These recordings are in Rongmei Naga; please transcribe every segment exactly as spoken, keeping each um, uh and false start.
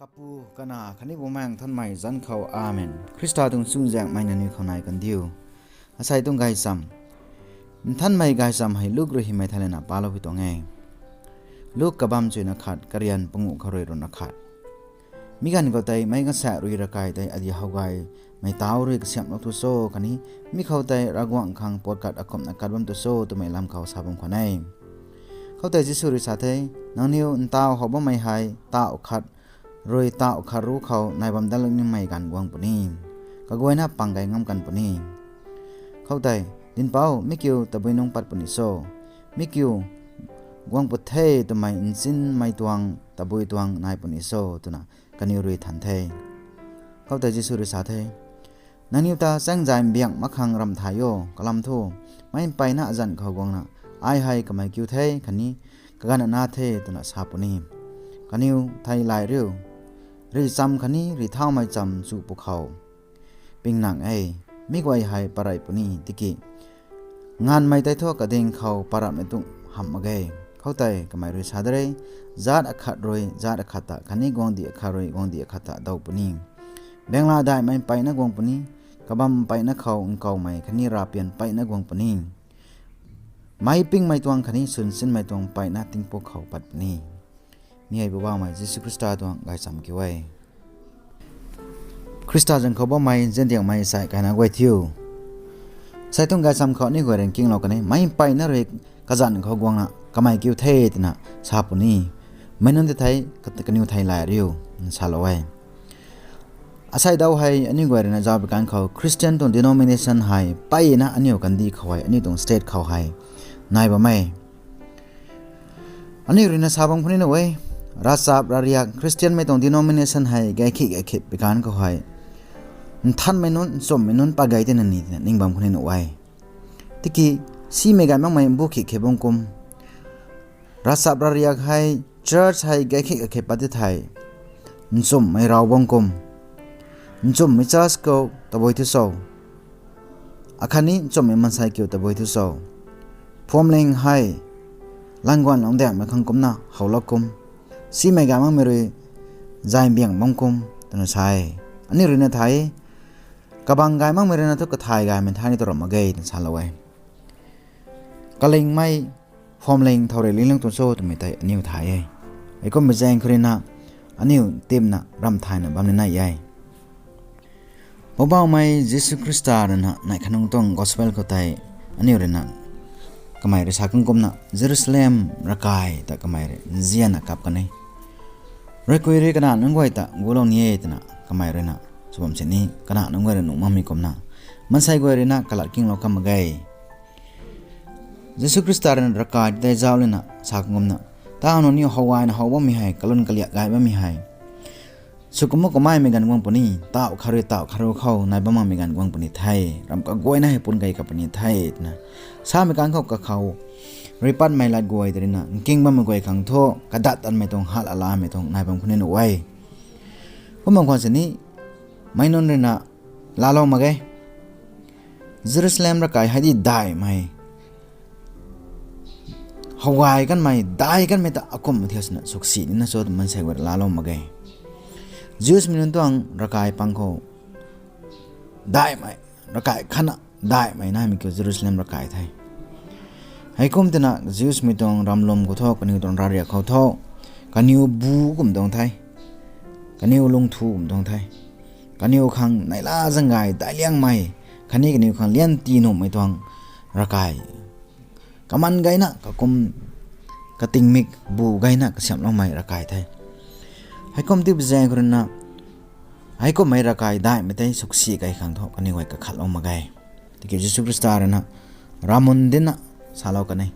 Apu, Kanac khatni Bumaengh Nthanmei zanc khou, Amen. Khrista tuang chuzaenghmei nangniw khou nai kandiu. Asei tuang gaychamv, Nthanmei gaychamv hei Luk rui hymei thei lana palou pui tuang e. Luk kabamv chuyna khat, karian panguh khou rui ruhna khat. Mi ganv khou tei meic gaanvsaekc rui ravkai tei adi howgaymei tauc rui kasiamhlou tu cho khatni mi khou tei Ravguangc khang puatkat akumhna kat bam tu cho twmei lam khou sa bam khwan e. Khoutei Jisu rui sa the, Nangniw ntaw how bammei hei tauh khat rui tauh khat ruc khou nai bam dat lungmei ganv guang puni, kaguayna pang gay ngam kan puni. Khoutei, Dinhpouc, mi kiu tabui nungc pat puni cho? Mi kiu guang put the twmei nzianmei tuang tabui tuang nai puni cho? twna kaniw rui than the. Khoutei Jisu rui sa the, Nangniw ta chaengzay mbiangh mak khang ramh thay o, kalam thu, meic mpeyna azanc khou guangna, ‘Ai hei kamei kiu the khatni kaganv ana the,’ twna sa puni. Kaniw thei lay riu, rih chamv khatni rih thaumei chamv chu pwkhou pingnang e, mi guay hei parei puni tiki, nganvmei tei thu kading khou parapmei tu hamh mak ge. Khoutei kamei rui sa de re, Zaat akhat rui zaat akhat ta khatni guangcdic akhat rui guangcdic akhat ta dow puni. Baengla daihmei mpeyna guang puni, kabamv mpeyna khou nkoumei khatni ravpian mpeyna guang puni. Meic pingmei tuang khatni swn sinmei tuang mpeyna tingpuk khou pat puni. Mi hei Poubauhmei Jisu Khrista tuang gaychamv kiu e. Khrista zanc khou bammei ziandiangmei sai kaina guay thiu, asei tuang gaychamv khou aniu guay rui nkinglou kan e, meic mpeyna rui kazanc khou guangna kamei kiu the twna sa puni. Meic nunc tei thei, kaniw thei lay riu, salou e. Asei dau hei aniu guay ruina zauc pui kan khou Christian tuang denomination hei mpeyna aniu kandih khou hei, aniu tuang state khou hei nai bam e. Aniu ruina sa bam khou ni nuh e, ravchap ravriak Christianmei tuang denomination hei gaykhit gaykhit pui kan khou hei, nthanmei nunc, nchumhmei nunc pat gay tina ni twna ning bam khou ni nuh e. Tiki simei gay makmei mbu khit khe bam kum, ravchap ravriak hei, church hei gaykhit gaykhit pat ti thei, nchumhmei rav bam kum, nchumhmei church khou tabui thu cho, akhatni nchumhmei maansei kiu tabui thu cho, phuamling hei languan lungdangmei khang kumna howlou kum, simei gay makmei rui zay mbiangh bam kum twna sa e. Aniu ruina thay, kabang gay makmei ruina thu kathay gaymei thay ni tu ramh mak ge twna salou e. Kalingmei phuamling thow rui linglung tuang cho twmei tei aniu thay e. Heikumbi zaeng khou ruina aniu timna ramh thayna bam ni nai e. Poubauhmei Jisu Khrista ruina neih khanungc tuang gospel khou tei aniu ruina kamei rui sa kan kumna Jerusalem ravkai ta kamei rui nzianna kap kan e. Ruikui rui kanac nunc guay ta gulou ni e twna kamei ruina sw bam sini kanac nunc guay rui nuh makmei kumna maansei guay ruina kalat kinglou kan mak ge. Jisu Khrista ruina ravkai tei zauc lana sa kan kumna, tau nangniw how gayna how bammei hei, kalun kaliak gay bammei hei, sw kumna kummei ganv guang puni, tauh khat rui tauh khat ruc khou nai bam makmei ganv guang puni the, ramh kaguayna hei pun key kap puni the twna samei kan khou kakhou rui patmei lat guay tei ruina nking bammei guay khang thu kadat tanmei tuang, hat alamei tuang nai bam khou ni nuh e. Kum bam khwan sini meic nunc ruina laalou mak ge. Jerusalem ravkai hei di daihmei, how gay kanmei, daih kanmei ta akumh thiu swna suksi nina cho twna maansei guay rui laalou mak ge. Jewsmei nunc tuang ravkai pang khou daihmei, ravkai khatna daihmei naimei kiu Jerusalem ravkai the. Heikum twna Jewsmei tuang ramlum khou thu, kaniw tuang ravriak khou thu, kaniw bu kum tuang the, kaniw lungthu kum tuang the, kaniw khang neihla zaeng gay daih liangmei khatni kaniw khang lian tii nuhmei tuang ravkai, kaman gayna kakum, katingmik bu gayna kasiamhloumei ravkai the. Heikum tibi zaeng khou ruina heikumhmei ravkai daihmei tei suksi key khang thu kaniw guay kakhatlou mak ge. Tiki Jisu Khrista ruina ramun dinna salou kan e,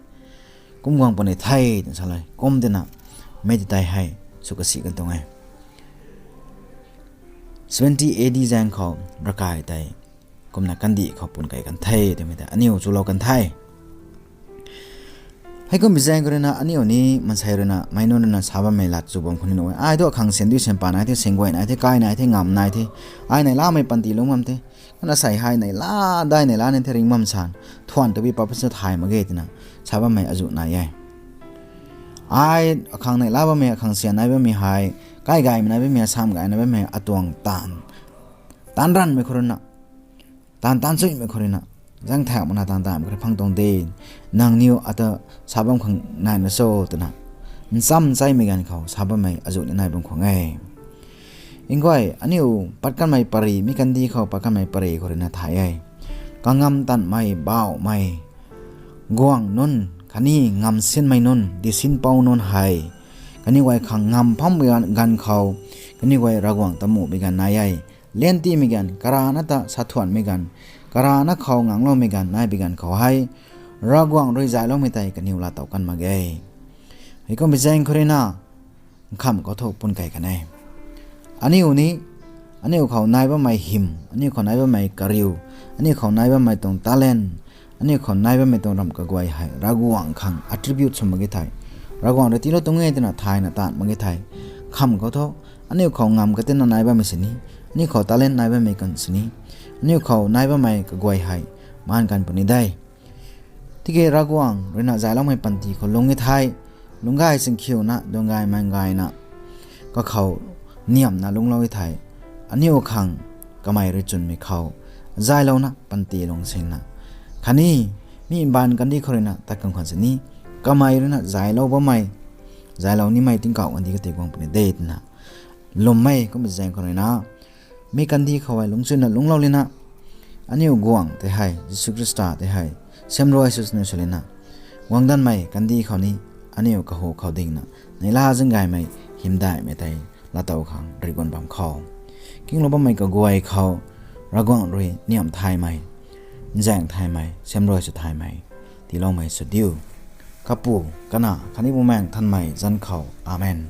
kum guang puni the twna salou e. Kum tina mei ti tei hei sw kasi kan tuang e. Seventy A D zaeng khou ravkai tei kumna kandih khou pun key kan the twmei ta aniu chulou kan the. Heikumbi zaeng khou ruina aniu ni maansei ruina meic nunc ruina sa bammei lat chu bam khou ni nuh e. Ai thu akhang syan dui syan pa nai the, syan guay nai the, kai nai the, ngam nai the, ai neihlamei panty lungc bam the, kana sei hei neihla dai neihla ni the, ringh bam san thuan tabui pa pasa thay mak ge twna sa bammei azuh nai e. Ai akhang neihla bammei, akhang syan nai bammei hei Kai gaymei nai bammei, sam gayna bammei atuang taanv, taanv ranvmei khou ruina, taanv taanv chuimei khou ruina, zaeng thak makna taanv taanvmei khou rui phang tuang de. Nangniw ata sa bam khang naina cho twna, ncham ncheimei ganv khou sa bammei azuh ni nai bam khwan e. Nguay, aniu pat kanmei pary, mi kandih khou pat kanmei pary khou ruina thay e. Kangam tanmei, bauhmei, guang nunc khatni ngam sinmei nunc, disinpou nunc hei, kaniw guay khang ngam phammei ganv khou, kaniw guay Ravguangc ta muhmei ganv nai e. Liantimei ganv, karana ta sa thuanmei ganv, karana khou ngangloumei ganv nai bi ganv khou hei, Ravguangc rui zayloumei tei kaniw laatow kan mak ge. Heikum bi zaeng khou ruina, nkham khou thu pun kei kan e. Aniu ni, aniu khou nai bammei hym, aniu khou nai bammei kariu, aniu khou nai bammei tuang talent, aniu khou nai bammei tuang ramh kaguay hei Ravguangc khang attribute sw mak ge thei, Ravguangc rui tiilou tuang e twna thayna taanv mak ge thei, nkham khou thu, aniu khou ngam katina nai bammei sini, aniu khou talent nai bammei kan sini, aniu khou nai bammei kaguay hei maan kan puni de. Tiki Ravguangc ruina zayloumei panty khou lung e thei, lungc gay chingkhiuna, lungc gay mang gayna, kakhou niamna lungclou e thei, aniu khang kamei rui chwnmei khou zaylouna panty lung singna, khatni mi mbaanv kandih khou ruina tat kan khwan sini, kamei ruina zaylou bammei, zaylou nimei tingkauh kandih katei guang puni de twna lwmmei kum zaeng khou ruina, mi kandih khou hei lungcchuina lungclou lina, aniu guangc tei hei Jisu Khrista tei hei semruai sw sini sw lina, guang danmei kandih khou ni, aniu kahu khou dingna, neihla zanggaymei, hymdaihmei tei laatow khang rui guan bam khou, kinglou bammei kaguay khou, Ravguangc rui niamh thaymei, nzaeng thaymei, semruai sw thaymei tiiloumei sw diu. Kapu, Kanac khatni Bumaengh Nthanmei zanc khou, Amen.